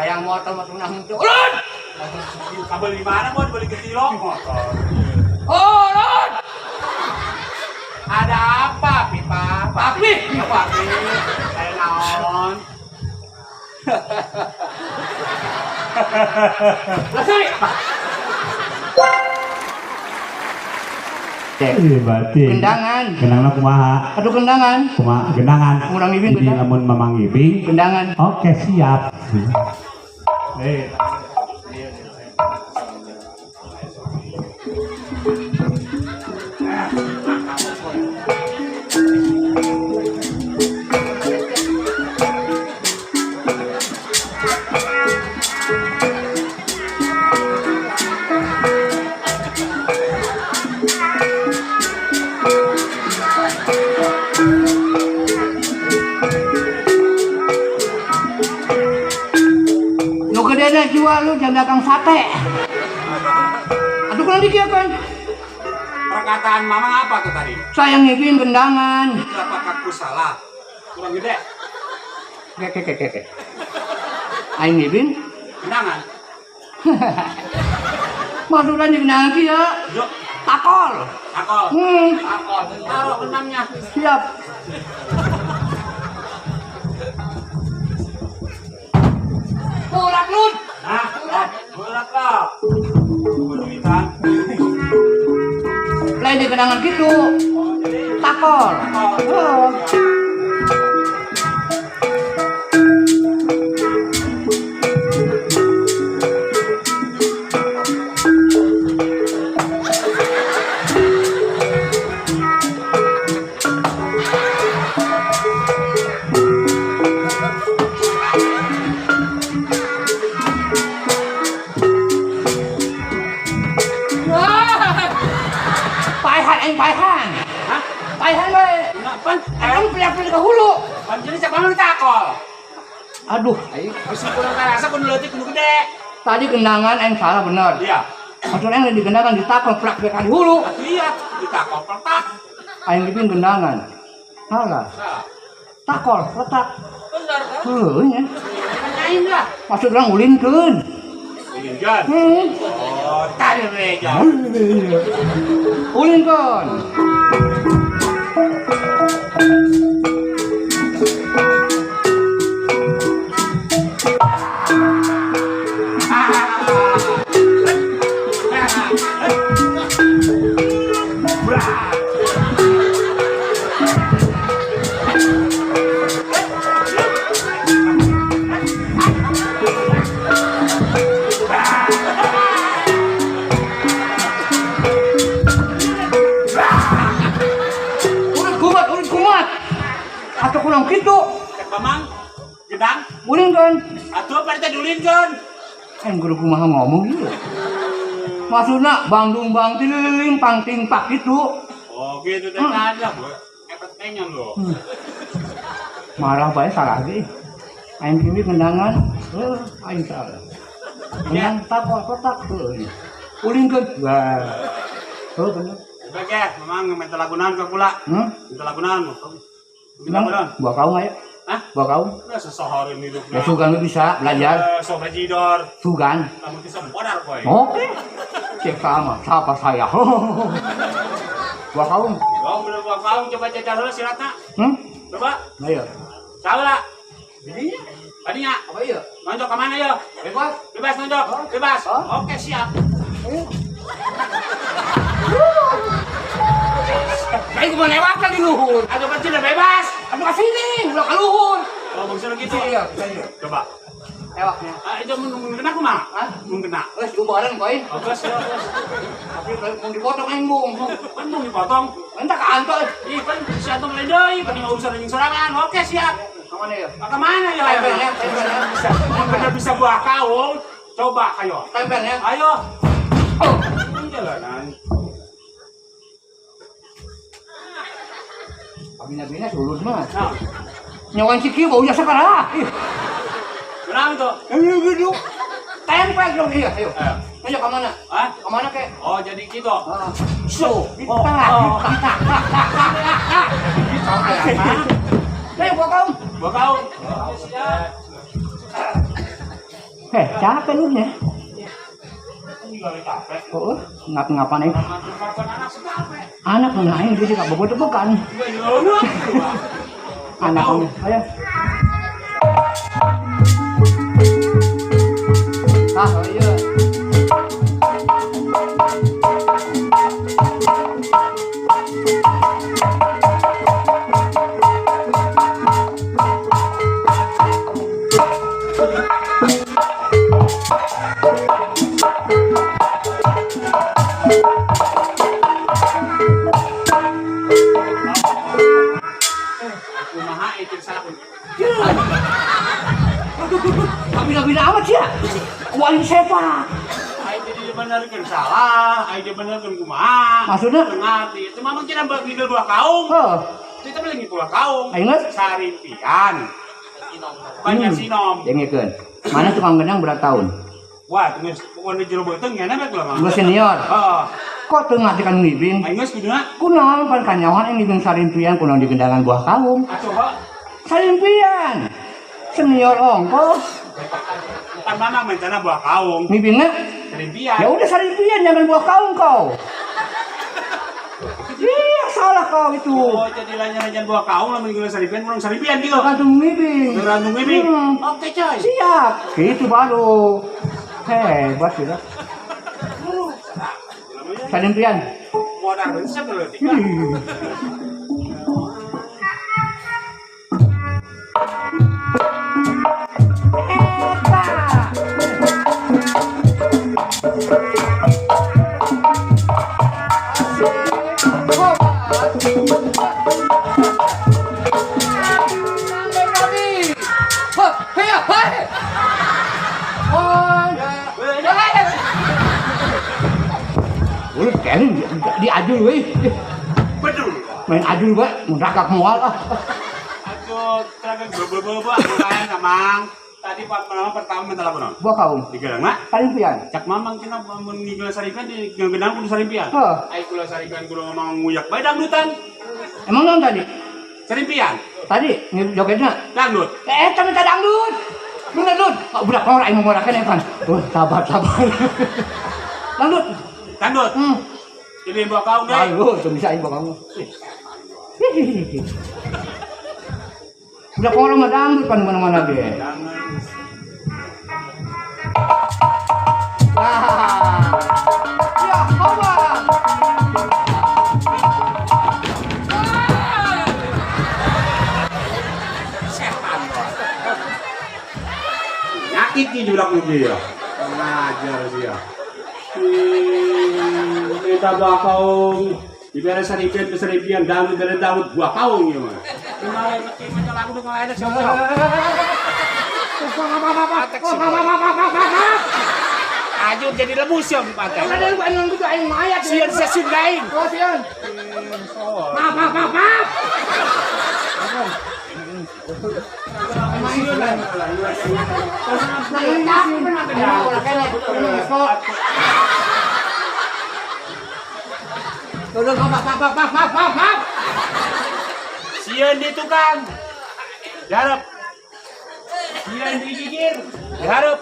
Hayang motor mah tunah henteu. Ulun! Kabel di mana mau dibeli ke kilo motor. Ulun! Ada apa, Pipa? Papi! Ya, Papi. Saya naon? Selesai. Iya berarti. Gendangan. Gendangan kumaha? Aduh gendangan. Kumaha gendangan. Kurang ibing, Jadi gendangan. lamun Mamang ibing. Gendangan. Oke, siap. Nu gedena jiwa lu jangan dagang sate. Aduh kurang dikira kan. Perkataan Mamang apa tuh tadi? Saya ngibin gendangan. Apakah aku salah? Kurang gede. Oke oke oke oke. Aing ngibin. Gendangan. Maksudnya di gendangan kieu. Yuk, Takol. takol. Hmm. Takol. Taruh gendangnya. Siap. Urat lun. Nah, berat lah. Duitan. Lain di gendangan gitu. Oh, jadi Takol. takol. Oh. Paehan aing paehan. Hah? Paehan we. Kenapa? Aing peliak-peliak ke hulu. Pan jadi siapa lu takol? Aduh, aing Harus kurang rasa kudu leutik kudu gede. tadi gendangan aing salah bener. Iya. Maksudnya aing di gendangan ditakol plak-plak di hulu. Atuh iya, ditakol petak. Aing dipin gendangan. Salah. Salah. Takol, letak. Bener kan? Heuh nya. Tanyain lah. Maksud orang ulinkeun. Ulinkeun. Hmm. Oh, tadi reja. Ulinkeun. Urut kumat, urut kumat. Atau kurang kitu. Cek Mamang, gedang. Ulinkeun. Atuh apa teh diulinkeun? Aing kudu kumaha ngomong ieu. Maksudna Bandung bang tililing pang tingpak gitu. Oh, gitu teh tadi lah, Bu. Epet penyon lo. Marah bae salah ge. Aing kini gendangan, heuh aing salah. Gendang takol kotak heuh. Ulinkeun. Wah. Heuh bener. Baik ya, Mamang minta lagu naon ke kula. Hmm? Minta lagu naon? Minta lagu naon? Buah kaung aya. Hah? Buah kaung. Udah sesohorin hidupnya. Ya sugan lu bisa belajar. Sobat jidor. Sugan. Kamu bisa modal boy. Oke. Cek sama, siapa saya? Buah kaung. Oh, belum buah kaung, coba jajal dulu silatna. Hmm? Coba. Ayo. Salah. Jadinya Tadinya apa iya? nonjok ke mana yo? Bebas. Bebas nonjok. Oh. Bebas. Oh. Oke, siap. Ayo. Ayo gua lewatkan di luhur. Aduh, kecil udah bebas. Aduh ke sini, udah ke luhur. Oh, maksudnya gitu. Iya, iya. Coba. Lewatnya. Ah, itu mun kena kumaha? Hah? Mun kena. Wes bareng boy. Oh, geus, ya, geus. Tapi mau dipotong aing bung. Pan mau dipotong. Entah ke Anto. Ih, pan si Anto mulai deui, pan urusan anjing sorangan. Oke, siap. Kemana ya? Ke mana ya? Tempelnya, tempelnya. Bisa. Mun bener bisa buah kaung. Coba ayo. Tempelnya. Ayo. Oh. Jalanan. Kabina-bina sulur mah. Nah, Nyawan ciki bau jasa kalah. Ih, kenapa itu? ayo gitu. Tempel dong iya, ayo. Ayo. Ayo ke mana? Hah? Ke mana kek? Oh, jadi gitu. Ah. So, Oh, kita, oh. kita. Gitu kayak Ayo buah kaung. Buah kaung. Siap. Capek lu nya. Oh, ngap-ngapan aing. Anak mah aing dia sih bobo-bobokan. Anak ayo. Ah, iya. Kumaha itu salah. Kabina-bina amat sih ya. Kuaing sepak. Aing jadi benerkeun salah, aing jadi benerkeun kumaha. Maksudnya? Teu ngarti. Itu mamang cenah ngidul buah kaung. Heuh. Kita beli ngidul buah kaung. Aing geus Sarimpian. Banyak sinom. Dengekeun. Mana tukang gendang berapa tahun? Wah, geus pokona jero beuteung nya bae lah, Mang. Geus senior. Heeh. Kok teu ngarti kan ngibing? Aing geus kuduna. Kunaon pan kanyahoan aing ngibing sarimpian kunaon di gendangan buah kaung. Atuh heuh. Sarimpian. Senior ongkoh. Kan mamang mencana buah kaung. Ngibingna? Sarimpian. Ya udah sarimpian jangan buah kaung kau. Iya salah kau itu. Oh, jadi lanyan-lanyan buah kaung lamun ngidul sarimpian kurang sarimpian gitu. Langsung ngibing. Langsung ngibing. Hmm. Oke, coy. Siap. Gitu baru. Hebat sudah. Sarimpian. Modal resep lho. Eta. Udah kayaknya di ajul weh. Betul. Main ajul bae, mun rakak moal ah. Aduh, terakhir bebe-bebe lain Mang. Tadi Pak Mamang pertama minta lagu naon? Buah kaung. Digelang mak. Sarimpian. Cak Mamang cenah mun ngigel sarimpian di gendang kudu sarimpian. Heuh. Ai kula sarimpian kudu ngomong nguyak bae dangdutan. Emang naon tadi? Sarimpian. Tadi jogetna. Dangdut. Eta minta dangdut. Bener dut. Oh, budak ngora aing ngorakeun Evan. Sabar sabar. Dangdut. Dangdut. Jadi buah kaung deui. Aduh, teu bisa aing buah kaung. Budak ngora mah dangdut pan mana-mana ge. Jangan. Ah. Ya, Allah. Setan. Nyakit nih budak nu ya. Ngajar dia. Kita buah kaung. Dibere sarimpian sarimpian dangdut bere dangdut buah kaung ieu mah. Kumaha macam lagu nu ngalaenak siapa? Ajur jadi lebus ya di pantai. Ada lu anu gitu aing mayat. Sieun sieun lain. Oh, sieun. Maaf, maaf, maaf, maaf. Tolong, maaf, maaf, maaf, maaf, maaf, maaf. Sieun di tukang. Diharap. Sieun digigir. Diharap.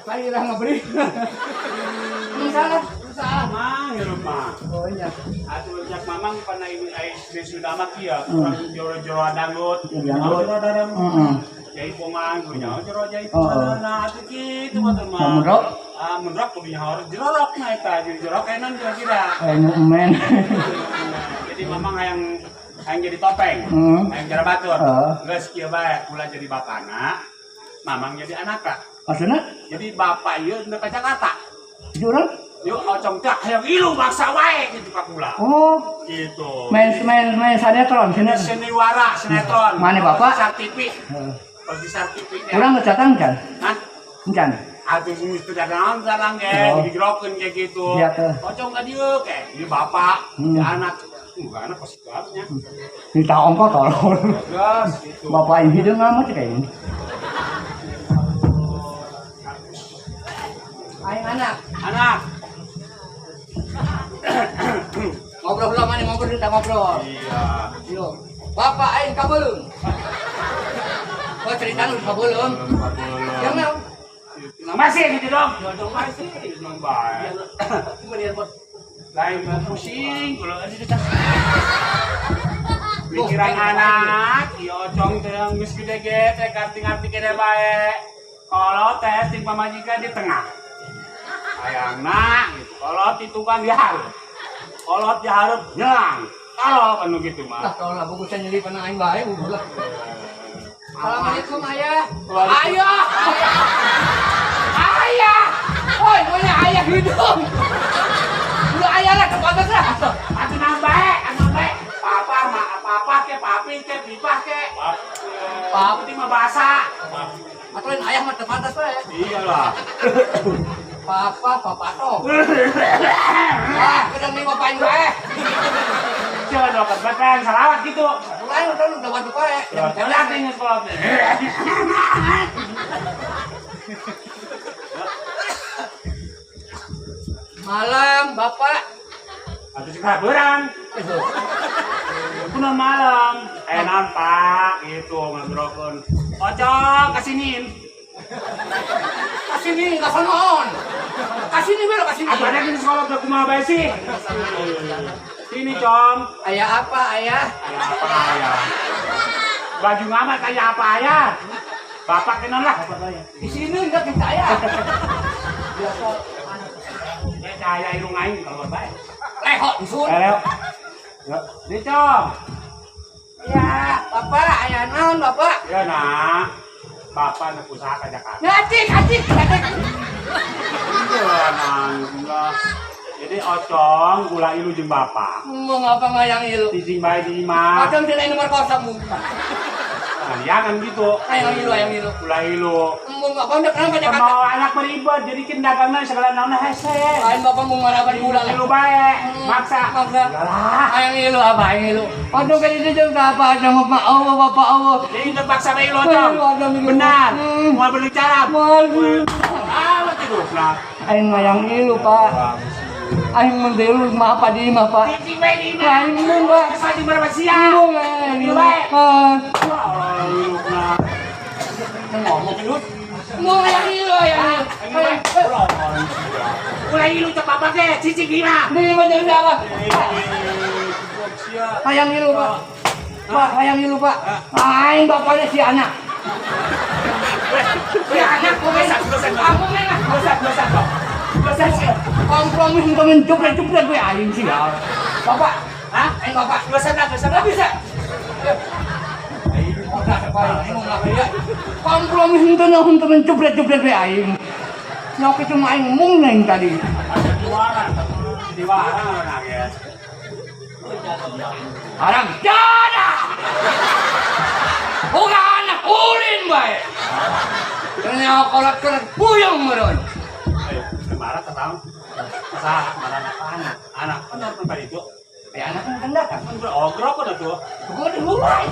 Saya lah ngaberi. Emang salah? Salah mang hirup mah. Oh iya. Atuh cak mamang pana ibu ai Sri Sunda mah kieu, urang jero-jero dangdut. Dangdut. Jero dangdut. Heeh. Jaipongan kudu nyaho jero jaipongan. Nah atuh kitu mah teh mah. Mun rok? Ah mun rok kudu nyaho jero rok nah eta jadi jero kenon kira-kira. Eh men. Jadi mamang hayang hayang jadi topeng. Hayang jara batur. Geus kieu bae kula jadi bapana, mamang jadi anakna. Maksudna? Jadi bapak ieu teu ka Jakarta. Jadi urang? Yuk ocong teh hayang ilu maksa wae gitu ka kula. Oh. Gitu. Main main main sinetron, sinetron. Seniwara sinetron. Mana bapak? Besar TV. Pas besar TV. Urang geus datang can? Hah? Encan. Atuh geus teu datang sarang ge, digerokeun kayak gitu. Iya teh. Ocong ka dieu ke, ieu bapak, ieu anak. Enggak anak pasti nya. Minta ongkos tolong. Geus gitu. Bapak ini hideung amat kayak ini. Aing anak. Anak. Ngobrol heula mana ngobrol kita ngobrol. Iya. Yo. Bapak aing kabeulung. Oh cerita lu kabeulung. Yang naon? Masih gitu dong. Masih dong bae. Lain pusing kalau ada pikiran anak, ieu ocong teh geus gede ge teh ngarti-ngarti kene bae. Kalau teh ting pamajikan di tengah. Hayangna gitu. Kolot di tukang di hareup. Kolot di hareup nyelang. Kalau kan gitu mah. Lah kalau lah buku saya nyeli panang aing bae ulah. Assalamualaikum ayah. Ayah. Ayah. Oi, punya ayah hidup. Udah ayah lah kepantas lah. Atuh nambah, atuh bae. Papa, ma, papa ke, papi ke, pipah ke. Papi mah bahasa. Atuh lain ayah mah terpantas we. Iyalah. Papa, papa toh. Wah, udah nih bapak aing bae. Jangan dokter bepen salawat gitu. Lain udah udah bantu bae. Udah tinggal sekolah. Malam, Bapak. Atuh sekaburan. Kuna malam. Enak Pak gitu ngobrolkeun. Ocong kasinin. Kasini ka sonon. Kasini we kasini. Atuh ada di sekolah teh kumaha bae sih? Sini, Com. Ayah apa, ayah? Ayah apa, ayah? Baju ngamat ayah apa, ayah? Bapak kenon lah. Di sini enggak kita ayah. Biasa. Ya cahaya irung aing kalau bae. Lehok dusun. Lehok. Ya, di Com. Ya, Bapak, ayah naon, Bapak? Ya, nak. Bapak nak usaha ke Jakarta. Ngacik, ngacik, ngacik. Iya, nang. Jadi ocong gula ilu jeung bapak. Mau ngapa ngayang ilu? Cicing bae di imah. Ocong tidak nomor kosong. Nah, jangan gitu. Ayang ilu, ayang ilu. Gula ilu. Mau ngapa udah kenapa Jakarta? Mau anak meribet, jadi kin dagangna segala naonna hese. Lain bapak mau ngaraban gula lah. Ilu bae, maksa. Maksa. Yalah. Ayang ilu apa ayang ilu? Ocong kan itu jeung apa ocong bapak Allah bapak Allah. Jadi terpaksa bae ilu ocong. Benar. Mau beli cara. Mau. Ah, tidur lah. Aing ngayang ilu, Pak. Aing mun teh ilu mah apa di imah, Pak? Cicing bae di imah. Aing mun, Pak. Mati berapa siang? Mun, ayang ilu. Ah. Ngomong lu. Mun ayang ilu, ayang ilu. Ulah ilu cek bapak ge, cicing di imah. Di imah jeung siapa? Ayang ilu, Pak. Pak, ayang ilu, Pak. Aing bapaknya si anak. Si anak, aku memang. Dosa, dosa. Kompromi untuk menjupret-jupret gue aing sih. Bapak, hah? Aing bapak. Dosa, dosa, nggak bisa. Kompromi untuk menjupret-jupret gue aing. Nyok itu aing mung neng tadi. Diwarang nangis. Haram jadah. Bukan anak ulin bae. Ternyata kolot keret puyeng meureun. Marah tak Sah, marah anak. Anak kan nonton pada itu. Ya anak kan datang. Kan berogrok udah tuh. Gua udah mulai.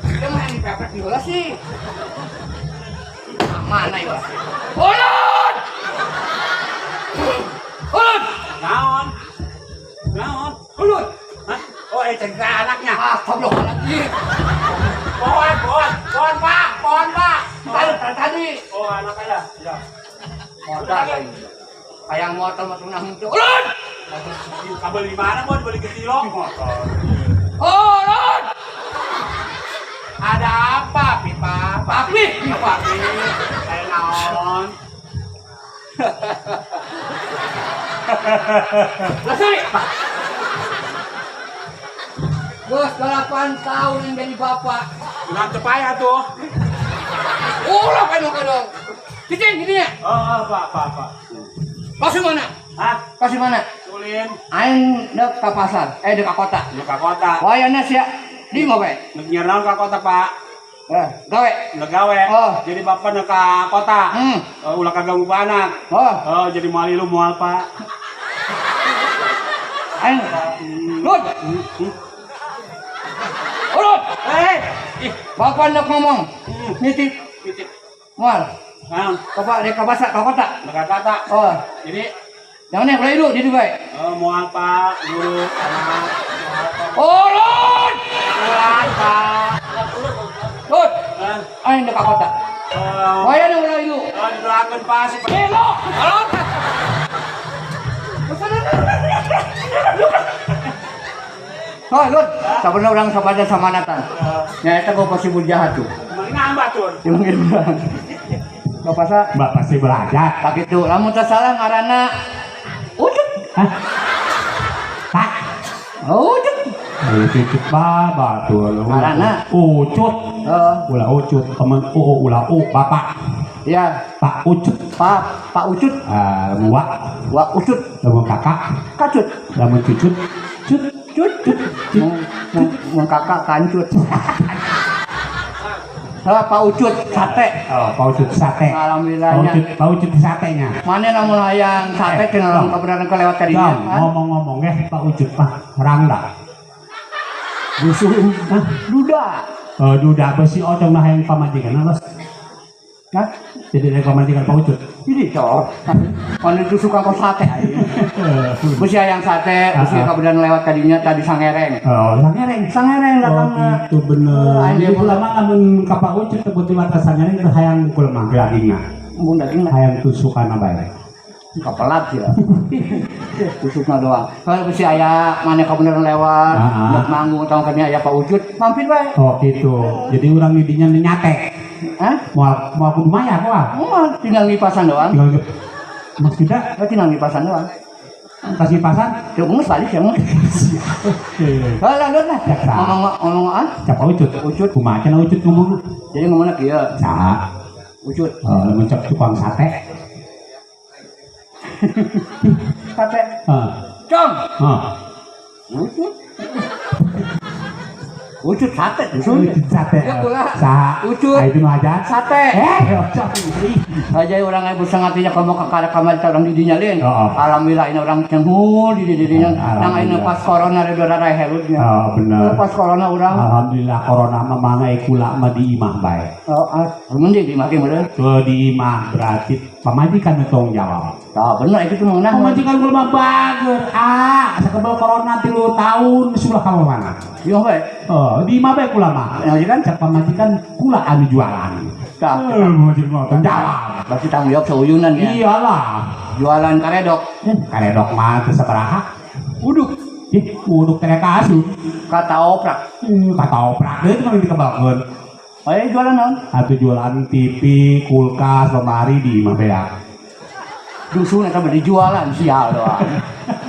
Dia main pepet bola sih. Mana ya? Ulun! Ulun! Naon? Naon? Ulun! Hah? Oh, cerita anaknya. Ah, astagfirullahaladzim. Pohon, pohon, pohon, Pak, pohon, Pak. Tadi. Oh, anak saya. Ya. Motor lagi. Kayak motor motor nah itu. Ulun! Kabel di mana, Bon? Beli ke Tilong motor. Ulun! Ada apa, Pipa? Papi, Papi. Saya naon? Lasuri. Bos, 8 tahun yang jadi bapak. Bukan tepaya tuh. Ulah kan dong. Cicing, gini ya. Oh, Pak, Pak, Pak. Kasih mana? Hah? Kasih mana? Tulin. Aing dek ke pasar, dek ke kota. Dek ke kota. Wayana sia. Di mau bae? Nek nyerang ke kota, Pak. Gawe. Nek gawe. Oh. Jadi bapak nek ke kota. Hmm. Ulah kagak anak. Oh. Oh, jadi moal ilu moal, Pak. Aing. Lut. Urut. Ih, bapak nek ngomong. Nitip. Nitip. Moal. Nah, bapak dek ke pasar, ke kota. Nek ke kota. Oh. Jadi jangan nek ilu di Dubai. Oh, moal, Pak, guru anak. Urut. Urut, Pak. Lut. Aing dek ke kota. Oh. Wayana ulah ilu. Oh, didoakeun Pak si Gelo. Kolot. Oh, Lud, sabenerna urang sapada samanatan. Nya eta gua pasti jahat tuh. Mana batur? Emang gitu. Bapak sa, Bapak sih belajar. tak gitu. Lamun teu salah ngaranna Ucut. Hah? Pak. Ucut. Ucut ba batur. Ngaranna? Ucut. Heeh. Ulah ucut, temen u ulah u bapak. Ya, Pak Ucut. Pak Pak Ucut. Ah, lamun wa, Wa Ucut. lamun kakak, Kacut. lamun cucut, cut. Cut, cut. Mung kakak kancut. Hah, Pak Ucut sate. Oh, Pak Ucut sate. Alhamdulillahnya. Pak Ucut satenya. Mana lamun hayang sate cenah lamun kabeneran kelewat ka dinya. Ngomong-ngomong ge Pak Ucut mah rangda. Dusun. Hah? Duda. Duda besi ocong mah hayang pamajikan los. Hah? Jadi dari pamajikan Pak Ucut. Ini cok. Mana tusukan kau sate aing. Besi hayang sate, besi kabeneran lewat ka dinya tadi sangereng. Oh, sangereng. Sangereng Oh, datangna. gitu bener. Aing Jadi dia kula mah lamun ka Pak Ucut teu butuh ka sangereng teu hayang kula mah dagingna. Embung dagingna. Hayang tusukan bae. Kapelat ya. Tusukna doang. Kalau besi aya mana kabeneran lewat, buat manggung atau kami aya Pak Ucut, mampir bae. Oh, gitu. Jadi urang di dinya nyate. Hah? Moal moal kudu mayar moal. Moal tinggal ngipasan doang. Tinggal maksudnya Oh, tinggal ngipasan doang. Kasih pasan? Cuk geus balik ya mah. Halah lur lah. Ngomong ngomong ah. Cap Ucut. Ucut. Kumaha cenah Ucut ngomong? Jadi ngomongna kieu. Saha? Ucut. Lamun cap tukang sate. Sate. Heeh. Cong. Heeh. Ucut. Ucut sate dusun. Ucut sate. Ya kula. Saha? Ucut. Ah, itu nu hajat. Sate. Ocong. Aja orang ibu sangatinya kamu ke kamar kamar orang di dinya lain. Heeh. Alhamdulillah ini orang cengul di dinya. Nang ini Alhamdulillah. pas corona rada rada herutnya. Oh, bener. Pas corona orang. Alhamdulillah corona mah mangga kula mah di imah bae. Oh, ah, mun di imah ge meureun. Tuh di imah berarti pamajikan nu tanggung jawab. Tah bener itu tuh mengenah. Pamajikan kula mah bager. Ah, sakebel corona 3 tahun sulah ka mana? Iya bae. Oh, di imah bae kula mah. Pamajikan Cek pamajikan kula anu jualan. Tah. Pamajikan mah tanggung jawab. Berarti tanggung jawab sauyunan ya. Iyalah. Jualan karedok. Karedok mah teu sabaraha. Uduk. Ih, uduk teh ka asup. Kata oprak. Kata oprak deui mah dikebalkeun. Ayo jualan naon? Atuh jualan TV, kulkas, lemari di imah beak. Dusun eta beli jualan sial doang.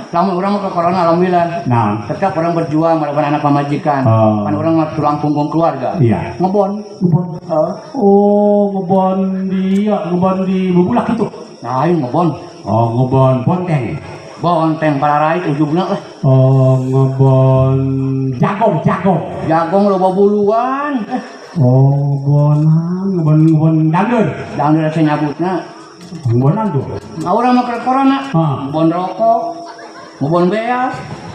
Lamun urang mah ke corona alhamdulillah. Nah, Tetap orang berjuang melawan anak pamajikan. Oh. Kan orang mah tulang punggung keluarga. Iya. Ngebon. Ngebon. Heeh. Oh, ngebon di ya, ngebon di Bubulak itu. Nah, ayo ngebon. Oh, ngebon bonteng. Bonteng pararait ujungna lah. Oh, ngebon jagong, jagong. Jagong loba buluan. Oh, ngebon ngebon ngebon dangdut. Dangdut asa nyabutna. Ngebonan tuh. Nah, urang mah ke corona. Ah. Ngebon rokok, ngebon beas,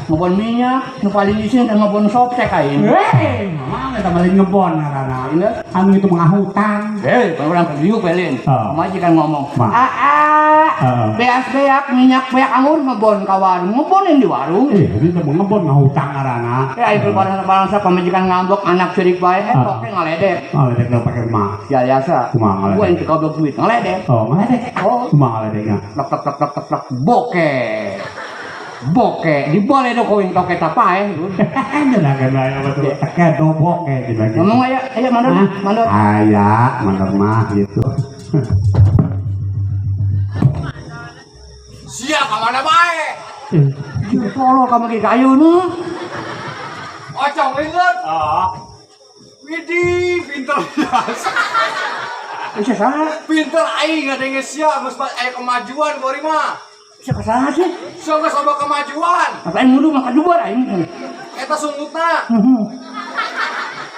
ngebon minyak, nu paling isin teh ngebon softtek aing. Hei, mama eta balik ngebon ngaranna. Ingat? Anu itu mengahutang. Hei, orang ke diuk pelin. Ah. Majikan ngomong, Ma. "Aa, Ah. beas beak, minyak beak anggur ngebon ka warung, ngebonin di warung." Ini teh ngebon ngahutang ngaranna. Eh, aing keluar bangsa pamajikan ngambek anak cerik bae, Ah. toke ngaledek. Ngaledek teh pake mah. Ya biasa. Kumaha ngaledek? Gua yang goblok duit ngaledek. Oh, ngaledek. Oh. Kumaha ngaledekna? Lek lek lek lek lek lek boke. Boke, diboleh dong kawin toke tapae. Jelas kan aya betul. Teke do boke gitu lagi. Ngomong aya, aya mandor, Hah? mandor. Aya, mandor mah gitu. Siap ka mana bae? Tolong kamu ke kayu nu. Ocong inget. Oh. Widih, pinter biasa. Bisa salah. Pinter aing ngadenge sia geus aya kemajuan kuari mah. Bisa salah sih. Sia geus loba kemajuan. Apa aing ngudu mah kadubar aing. Eta sungutna.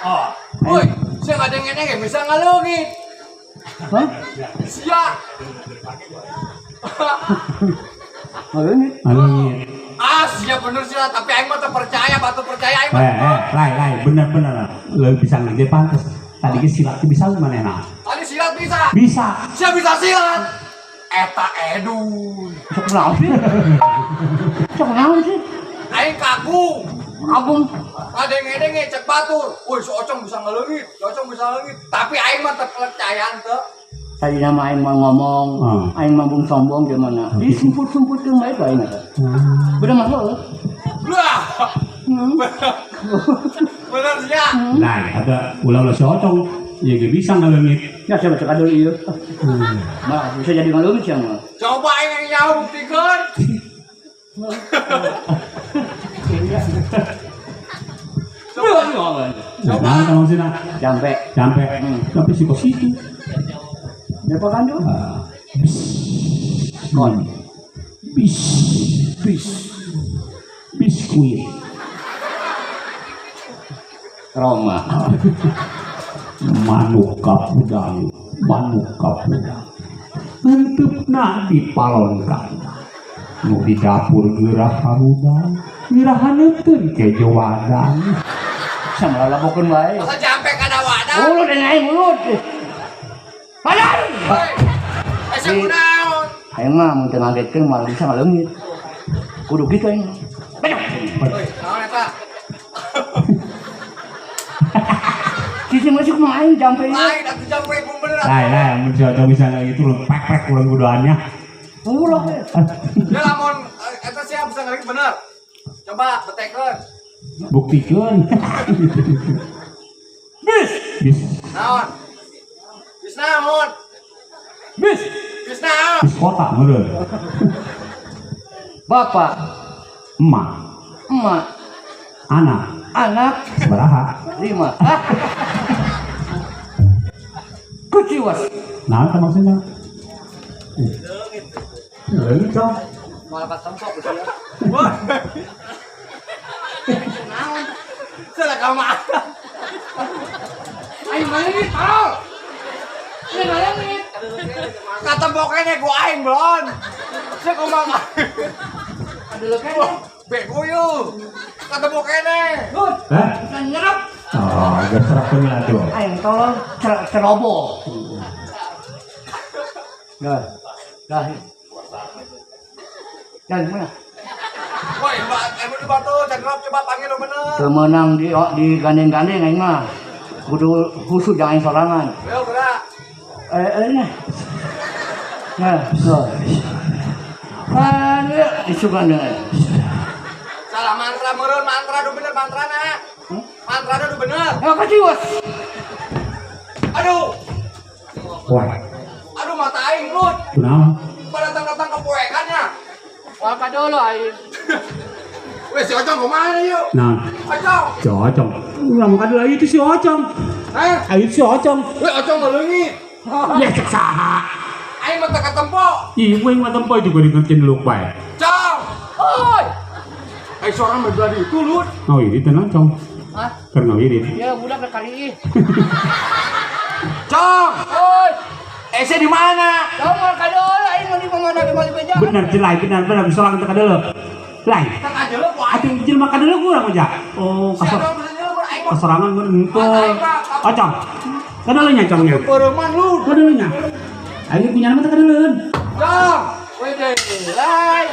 Oh. Woi, sia ngadenge-denge bisa ngaleungit. Hah? Sia. Ngaleungit. Ngaleungit. Ah, sia bener sia, tapi aing mah teu percaya, batu percaya aing mah. Lai, lai, bener bener. Leuwih bisa ngede pantes. Tadi ge silat teh bisa manehna. Tadi silat bisa. Bisa. Sia bisa silat. Eta edun. Sok naon sih? Sok naon sih? Aing kagum. Kagum. Ngadenge-denge cek batur. Woi, si Ocong bisa ngaleungit, si Ocong bisa ngaleungit. Tapi aing mah teu percaya teu. Tadi nama aing mau ngomong, aing mah bung sombong gimana? Disumput-sumputkeun bae ka aing eta. Bener mah heueuh. Wah. Bener sih ya. Nah, ada ulah-ulah si Ocong. Ya ge bisa ngaleungit. Ya siapa cek aduh ieu. Mah bisa jadi ngaleungit sia mah. Coba aing yang nyaho buktikeun. Coba. Nah, kalau maksudnya Sampai. sampai sampai si kos itu. Berapa kan tuh? Bis. Kon. Bis. Bis. Biskuit. Roma. Manuk kapudang, manuk kapudang. Hentepna di palon kandang. Nu di dapur geurah harudang, geurah haneuteun kejo wadang. Sama lalabokeun wae. Masa jampe kada wadah. Mulut dan aing mulut. Padahal. Hei. Eh kunaon? Aing mah mun teu ngagetkeun malah bisa ngaleungit. Kudu kitu aing. Bener. Hei, naon eta? Sisi masuk mah aing jampe ieu. Lain atuh jampe pun bener. Lain lain mun si Ocong bisa kayak gitu lu pek-pek urang kuduannya. Ulah we. Ya lamun eta sia bisa ngaleungit bener. Coba betekeun. Buktikeun. Bis. Bis. Naon? Bis naon? Bis. Bis naon? Bis kota meureun. Bapak, Emak, emak, anak, anak sabaraha? 5. Kuciwas. Nah, itu maksudnya. Leungit dong. Malah katempok gitu ya. Wah. Salah kamu mah. Aing ngaleungit, tolol. Aing ngaleungit. Katempoknya gua aing belon. Sia kumaha? Aduh kene. Bego yeuh. Katempoknya. Gut. Hah? Bisa nyerap. Oh, geus serapkeun lah tuh. Aing tolol ceroboh. Dah. Dah. Dan mana? Woi, emang di batu, cendrop coba panggil lu bener. Temenang di gandeng-gandeng aing mah. Kudu khusus jangan sorangan. Yo, gerak. Nah. Nah, so. Pan, isukan dengan. Salah mantra meureun, mantra du bener mantrana. Mantrana du bener. Ya kaciwas. Aduh. Wah, Aduh mata aing lut. kunaon? Pada datang-datang ke poekannya. Wal kadolo aing. Weh, si Ocong kemana yuk? Nah, Ocong. si Ocong. Ulah mah kadeuh itu si Ocong. Hah? Ayo si Ocong. Weh, Ocong ngeleungit. Ya cek saha. Aing mah teu katempo. Ih, gue mah tempo juga dikerjain lu bae. Cong. Oi. Eh, seorang berdua di itu lut. Oh, ini tenang, Cong. Hah? Keur ngawirit. Ya budak kali ih. Cong. Oi. Eh, saya di mana? Cong wal kadolo aing mah di mana di mana beja. Bener jelai, bener bener bisa orang teu kadeuh. Lai. Kan aja lu ku aing. Atuh jelema kadeuh urang aja. Oh, Si kasor Ocong bisa nyelem, aing mah kasorangan mun henteu. Ocong. Kadeuh nya Cong nya. Pereman lu. Kadeuh nya. Aing punya nama teh kadeuleun. Cong. Woi deh, lai.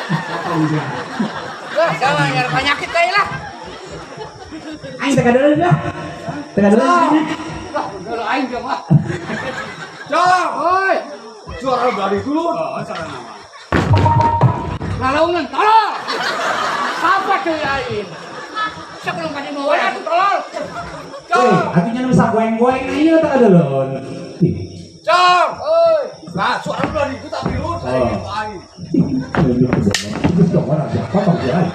Lah, jangan nyari penyakit teh lah. Aing teh kadeuleun lah. Teh kadeuleun. Lah, kalau aing jeung ah. Cong. Oi. Suara dari itu lu. Lalaungan, tolol. Apa cuy aing? Sebelum kasih mau atuh tolol. Cong. Atuh nya bisa goeng-goeng ieu teh kadeuleun. Cong. Oi. Nah, suara lu dari itu tapi lu Oh. gitu aing.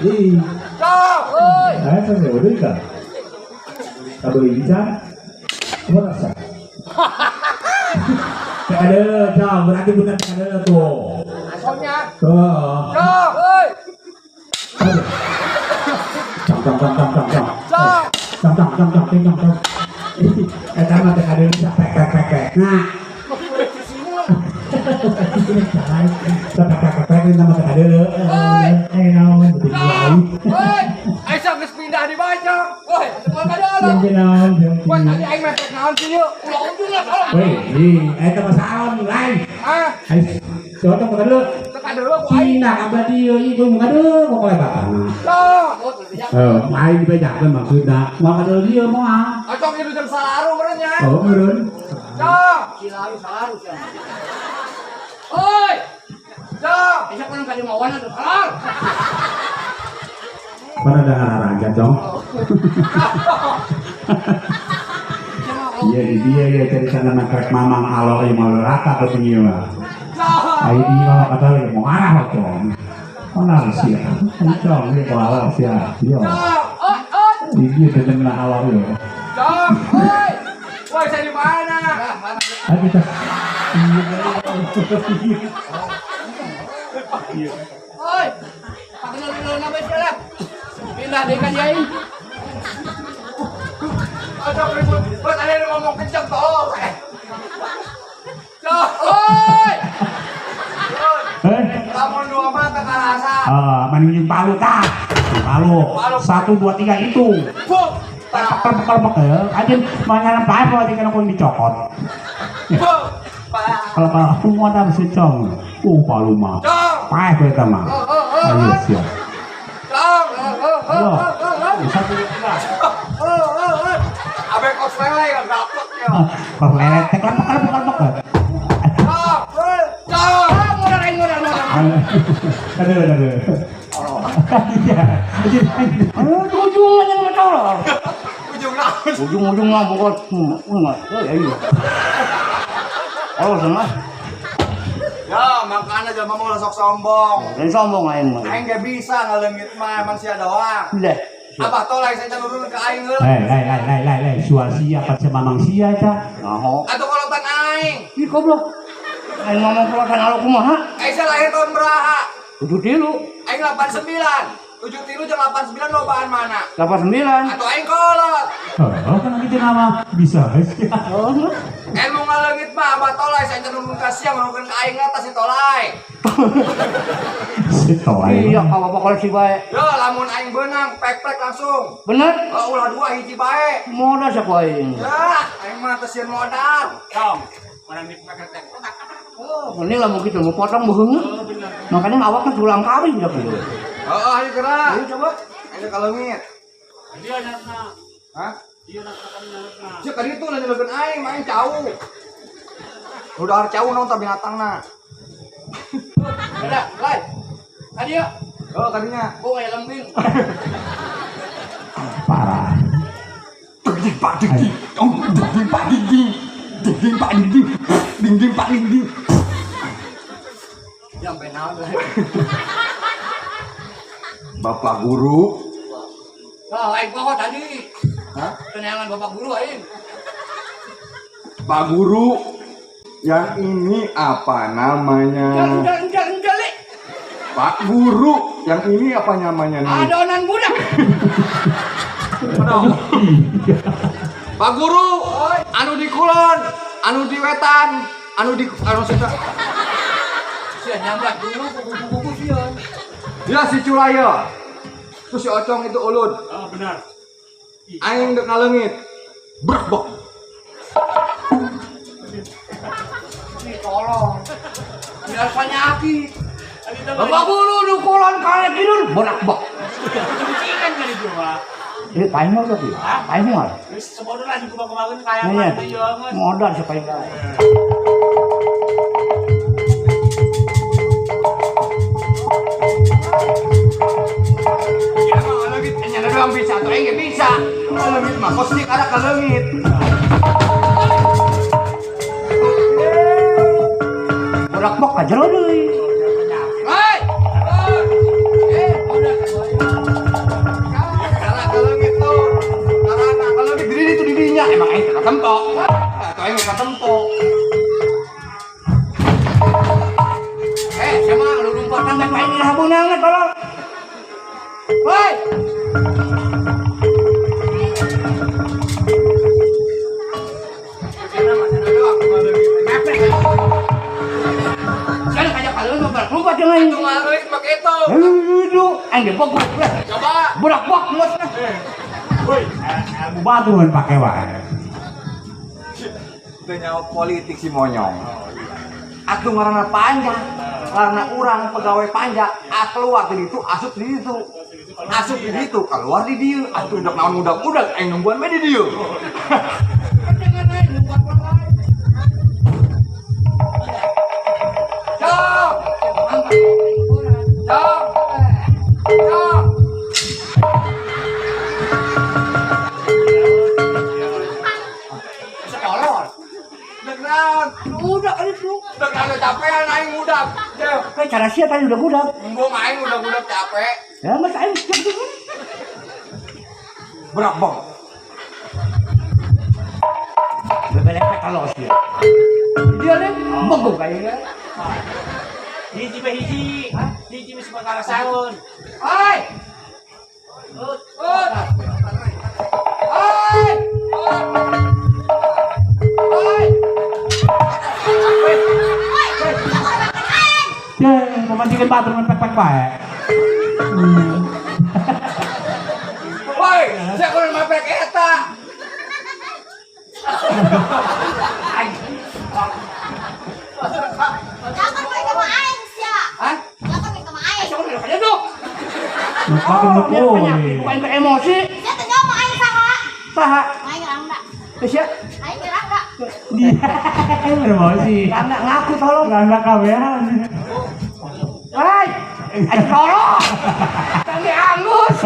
Ih, Cong. Oi. Teh Cong, berarti bener teh kadeuleun tuh. Asomnya. Tuh. Cong. Oi. Cong, cong, cong, cong, cong, cong. Cong. Cong, cong, cong, cong, cong, cong. Eta mah teh kadeuleun bisa pek pek pek pek. Nah. Pek pek pek pek ini mah teh kadeuleun. Eh, naon betul wae. Oi. Aing sok geus pindah di Bajang. Woi, wal kadolo. Yang naon, yang Woi, tadi aing mepet naon sih yuk? Ulah ujung lah tolol. Woi, ih, eta mah saon lain. Hah? Ayo, si Ocong teh kadeuleun. Teu kadeuleun ku aing. Pindah ka dieu ieu mah kadeuleun kok kolebatan. Cong. Eh, main dibejakeun maksudna. Moal kadeuleun dieu moal. Ocong hidup jeung salaru meureun nya. Oh, meureun. Cong. Silalu salaru sia. Oi. Cong. Bisa kan kali mawana tuh salar. Mana dengan raja dong? Iya di dia ya cerita nama krek mamang alo yang mau rata ke sini mah. Ayo dia kalau kata lagi mau arah dong. Mana sih ya? Cong dia kalau alo sih ya. Iya. Oi, oi. Di dia tetep lah alo ya. Cong, oi. Woi, saya di mana? Ayo kita. Oi. Pakai nama siapa? Pindah deh kan yain. Ada ribut, buat ada yang ngomong kenceng tolong. Cong, oi. Lamun dua mata karasa. Maning palu tah. Palu. 1 2 3 itu. Buk. Kalau aja mana pae apa dikena kon dicokot. Kalau aku mau ada mesin cong. Palu mah. Pae kowe ta mah. Ayo siap. Cong. Ayo. 1 2 3. Abe kos lele ya gaplek ya. Kos lele tek lepek. Cong. Cong. Modal aing modal. Aduh. Iya. Ujung aja nggak tahu lah. Ujung naon? Ujung-ujung mah pokok enggak. Oh ya iya. Oh sama. Ya, makanya jangan mau sok sombong. Lain sombong aing mah. Aing gak bisa ngaleungit mah emang sia doang. Leh. Abah tolai saya nurun ke aing heula. Lay suasia pan mamang sia ca. Naho. Atuh kolotan aing. Ih goblok. Aing ngomong kolotan alo kumaha? Aing lahir tahun beraha? 73. Aing 89. 73 jeung 89 lobaan mana? 89. Atau aing kolot. Oh, kan gitu nama bisa sih. Oh. Ilmu ngaleungit mah abah tolai saya nurun ka sia nurunkeun ka aing eta si tolai. Si tolai. Iya, ka bapak kolot si bae. Yo, lamun aing beunang pek-pek langsung. Bener? Oh, ulah dua hiji bae. Modal siapa aing? Ya, aing mah teu sieun modal. Cong, orang di pek-pek. Oh, ini lah mau gitu, mau potong bohong. Oh, bener. Makanya awaknya tulang kawin udah gitu. Oh, ayo gerak. Ayo coba. Ayo kaleungit. Dia anakna. Hah? Dia anakna kami anakna. Cek tadi itu nanya aing, main cau. Udah harus cau nong ta binatangna. Udah, lai. Tadi ya. Oh, tadinya. Oh, kayak lembing. Parah. Ding pak ding ding. Ding pak ding ding. Ding pak ding ding. Ding ding pak ding ding. Yang benar. Bapak guru. Oh, aing poho tadi. Hah? Kenalan bapak guru aing. Pak guru, yang ini apa namanya? Enggak. Pak guru, yang ini apa namanya nih? Adonan budak. Pak guru, anu di kulon, anu di wetan, anu di anu sita. Sia nyambat dulu kuku-kuku sia. Ya si Culaya. Terus si Ocong itu ulun. Oh, benar. Aing dek ngaleungit. Brak bok. Ih, tolong. Biar penyakit. Bapak guru di kulon kale kidul borak bok. Kucingan kali itu, Pak. Paling modal tuh. Paling modal. Wis sebodoh lah kumaha-kumaha kaya mah ieu geus. Modal supaya. Ya mah ngaleungit nya doang bisa atuh aing ge bisa. Ngaleungit mah kos dik ada kaleungit. Borak bok aja lo deui. Hei. Udah. Karena kaleungit tuh. Karena kaleungit diri itu dirinya emang aing teu katempo. Atuh aing katempo. Sama lu lompatan kan aing lah beunang tolong. Woi. Jangan kayak kalian lompat jangan. Itu ngaleungit mah kitu. Itu aing dibogok. Coba. Borak bok geus. Woi, ilmu batu kan pake wae. Teu nyawa politik si monyong. Atuh ngaranna panjang. Karena urang pegawai panja, keluar di ditu, asup di ditu. Asup di ditu, keluar di dieu. Atuh udah naon udag-udag aing nungguan bae di dieu. Jangan aing nungguan bae. aing udah. Cel. Kayak cara sia tadi udah budak. Embung aing udah capek. Ya mas aing Berat bang. Bebelepek kalau sia. Dia nih bego kayaknya. Hiji be hiji. Hiji mesti perkara saun. Hai. Ut. Hai. Hai. Ya, memandikan batur mepek-pek bae. Woi, saya kudu mepek eta. Jangan mereka sama aing sia. Hah? Jangan mereka sama aing. Siapa udah kaya tuh? Lupa Oh, penyakit bukan ke emosi. Sia teu nyaho aing saha? Saha? Aing Rangda. Sia. Aing Rangda. Emosi. Rangda ngaku tolong. Rangda kabehan. Hai. Ayo tolong. Tangge angus.